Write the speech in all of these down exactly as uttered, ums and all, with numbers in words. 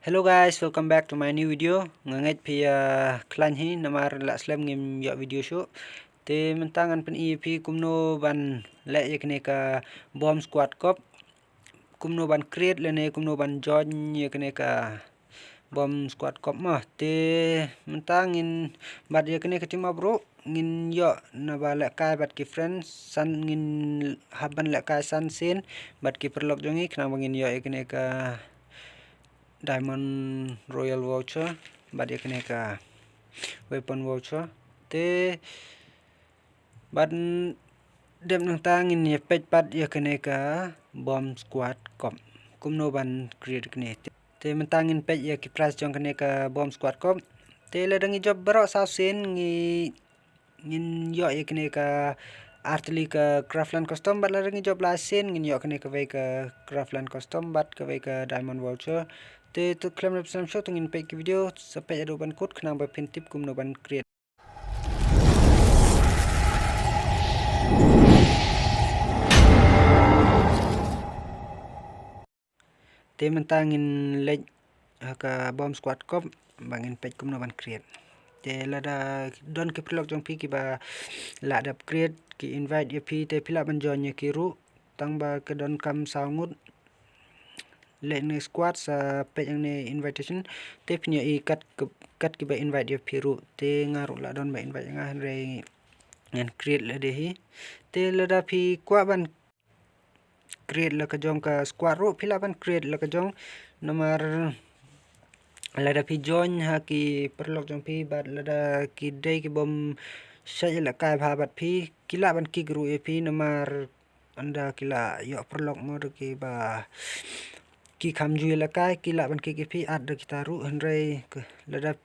Hello guys, welcome back to my new video. Nga ngeit phi ïa khlaiñ hi namar la slem ngim ïoh video shuh. Te mynta ngan pyni ïa phi kumno ban leh ïa kane ka Bomb Squad Corp. Kumno ban create lane kumno ban join ïa kane ka Bomb Squad Corp mo. Te mynta ngin bad ïa kane ka team up ruh ngin ïoh naba lehkai bad ki friends, san ngin hap ban lehkai san sien bad ki paralok jong ngi khnang ba ngin ïoh ïa kane ka Diamond Royal Voucher bad ïa kane ka Weapon Voucher. Te bad dep nangta ngin ïa peit pat ïa kane ka Bomb Squad Corp, kumno ban create kane. Te mynta ngin peit ïa ki price jong kane ka Bomb Squad Corp. Te lada ngi jop baroh saw sien ngi, ngin ïoh ïa kane ka artylli ka Craftland Custom, bad lada ngi jop lai sien ngin ïoh kane kawei ka Craftland Custom bad kawei ka Diamond Voucher. Te to khlem da pynslem shuh to ngin peit ki video, sa peit haduh ban kut khnang ba phin tip kumno ban create. Te mynta ngin leit ha ka Bomb Squad Corp ba ngin peit kumno ban create. Te lada don ki paralok jong phi kiba lah dep create, ki invite ïa phi, te phi lah ban join ïa ki ruh, tang ba ka donkam saw ngut. Leit ne squad, sa peit hangne invitation. Te phin ïohi kat ki, kat kiba invite ïa phi ruh. Te nga ruh la don ba invite ïa nga, hynrei ngan create lade hi. Te lada phi kwah ban create la ka jong ka squad ruh, phi lah ban create la ka jong. Namar lada phi join ha ki paralok jong phi bad lada ki dei ki bym shait lehkai bha bad phi, ki lah ban kick ruh ïa phi namar ynda ki la ïoh paralok mo, da kiba ki kham ju lehkai ki lah ban kick ïa phi, at da kita ruh. Hynrei lada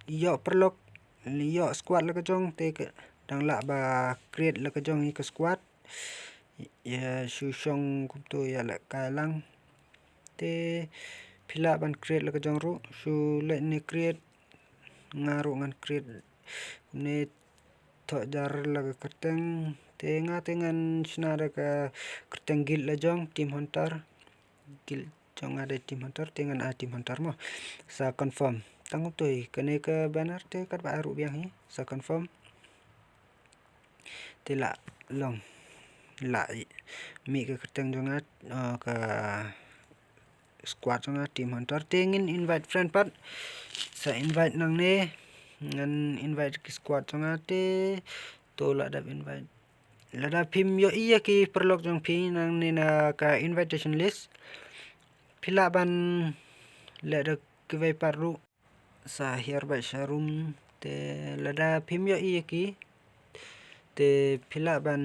ïoh paralok, ïoh squad la ka jong, te ka dang lah ba create la ka jong ïa ka squad. Ïa shu shong kumto ïa lehkai lang. Te phi lah ban create la ka jong ruh, shu leit ne create. Nga ruh ngan create kumne, thoh jar la ka kyrteng. Te nga te ngan shna da ka kyrteng guild la jong, Team Hunter. Guild jong nga dei Team Hunter, te ngan ai Team Hunter mo. Sa confirm. Tang kumto hi, kane ka banner te katba ai ruh biang hi. Sa confirm. Te la long, la mih ka kyrteng jong nga, eh, ka squad jong nga, Team Hunter. Te ngin invite friend pat. Sa invite nangne, ngan invite ki squad jong nga te to la dep invite. Lada phim ïohi ïa ki paralok jong phi nangne na ka invitation list, phi lah ban leh da kiwei pat ruh. Sa hiar bad sha room, te lada phim ïohi ïa ki, te phi lah ban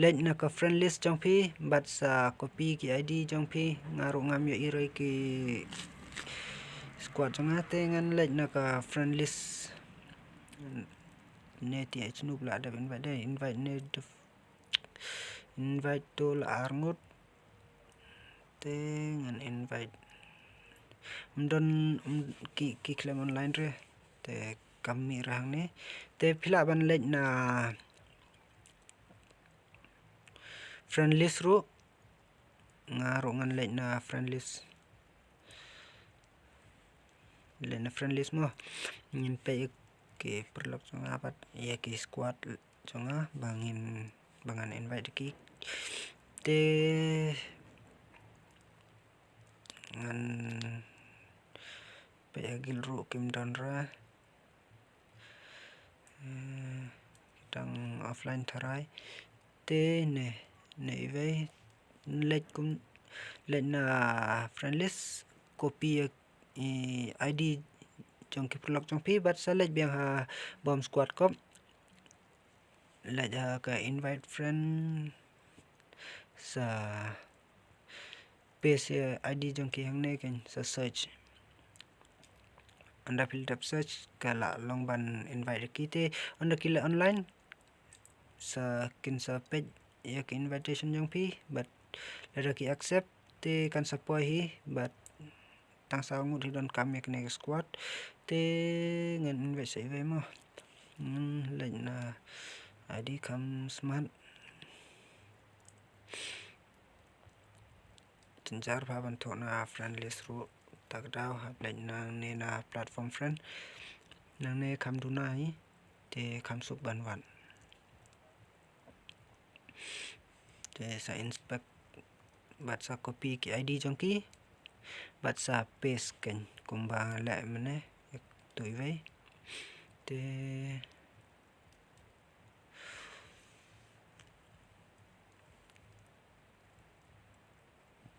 leit na ka friend list jong phi bad sa copy ki I D jong phi. Nga ruh ngam ïohi ruh ïa ki squad jong nga, te ngan leit na ka friend list. Ne ti ai chnup la dep invite dei, invite ne dep invite to la ar ngut. Te ngan invite. Ym don, ym, ki, ki khlem online re. Te kam mih re hangne. Te phi lah ban leit na friend list ruh. Nga ruh ngan leit na friend list. Leit na friend list mo. Ngin peit ïa ki paralok jong nga bad ïa ki squad jong nga ba ngin, ba ngan invite ki. Te ngan peit ïa ki ruh kim don re. Eh, ki dang offline tharai. Te ne, ne iwei, leit kum, leit na friend list, copy ïa, eh, I D jong ki paralok jong phi bad sa leit biang ha Bomb Squad Corp. Leit ha ka invite friend, sa paste ïa I D jong ki hangne, kan sa search. Ynda phi la dep search ka la long ban invite ki, te ynda ki la online sa kin sa peit ïa ka invitation jong phi bad lada ki accept te kan sa poi hi bad tang saw ngut hi donkam ïa kane ka squad. Te ngan invite sa iwei mo. Ngan leit na I D kham smat. jynjar bha ban thoh na friend list ruh. Kata ka daw hap leit nangne na platform friend. Nangne kham duna hi, te kham suk ban wan. Te sa inspect bad sa copy ki I D jong ki bad sa paste keiñ kumba leh mynne, tu iwei. Te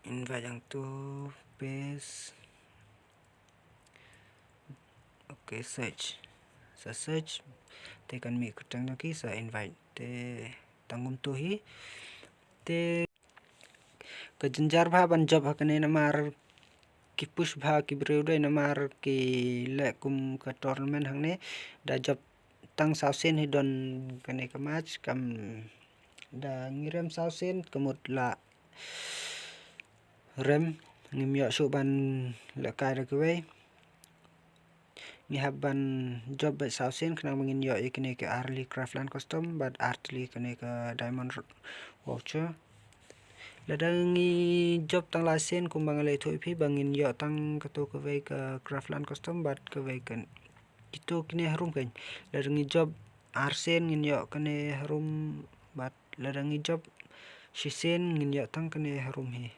invite hangtu, paste. Ok, search. Sa search. Te kan mih kyrteng jong ki, sa invite. Te tang kumtu hi. Te ka jynjar bha ban job ha kane namar ki push bha ki briew dei namar ki leh kum ka tournament hangne da job tang saw sien hi don kane ka match, kam da ngi rem saw sien ka mut la rem, ngim ïoh shuh ban lehkai da kiwei. Ngi hap ban job beit saw sien khnang ba ngin ïoh ïa kine ki ar tylli Craftland Custom bad ar tylli kane ka Diamond Voucher. Lada ngi job tang lai sien kumba nga la ïathuh ïa phi ba ngin ïoh tang kato kawei ka Craftland Custom bad kawei ka, kito kine harum keiñ. Lada ngi job ar sien ngin ïoh kane harum bad lada ngi job shi sien ngin ïoh tang kane harum hi.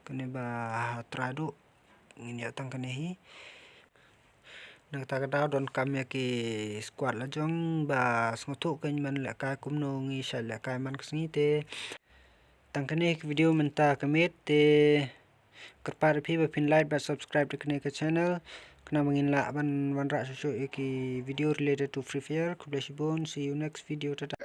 Kane ba ha trai duh ngin ïoh tang kane hi. Na kata ka daw donkam ïa ki squad la jong ba sngewthuh keiñ ban lehkai kumno ngi shait lehkai man ka sngi. Te tang kane ka video mynta ka miet, te kyrpad ïa phi ba phin like bad subscribe ïa kane ka channel khnang ba ngin lah ban wanrah shuh shuh ïa ki video related to Free Fire. Khublei shibun, see you next video, tata.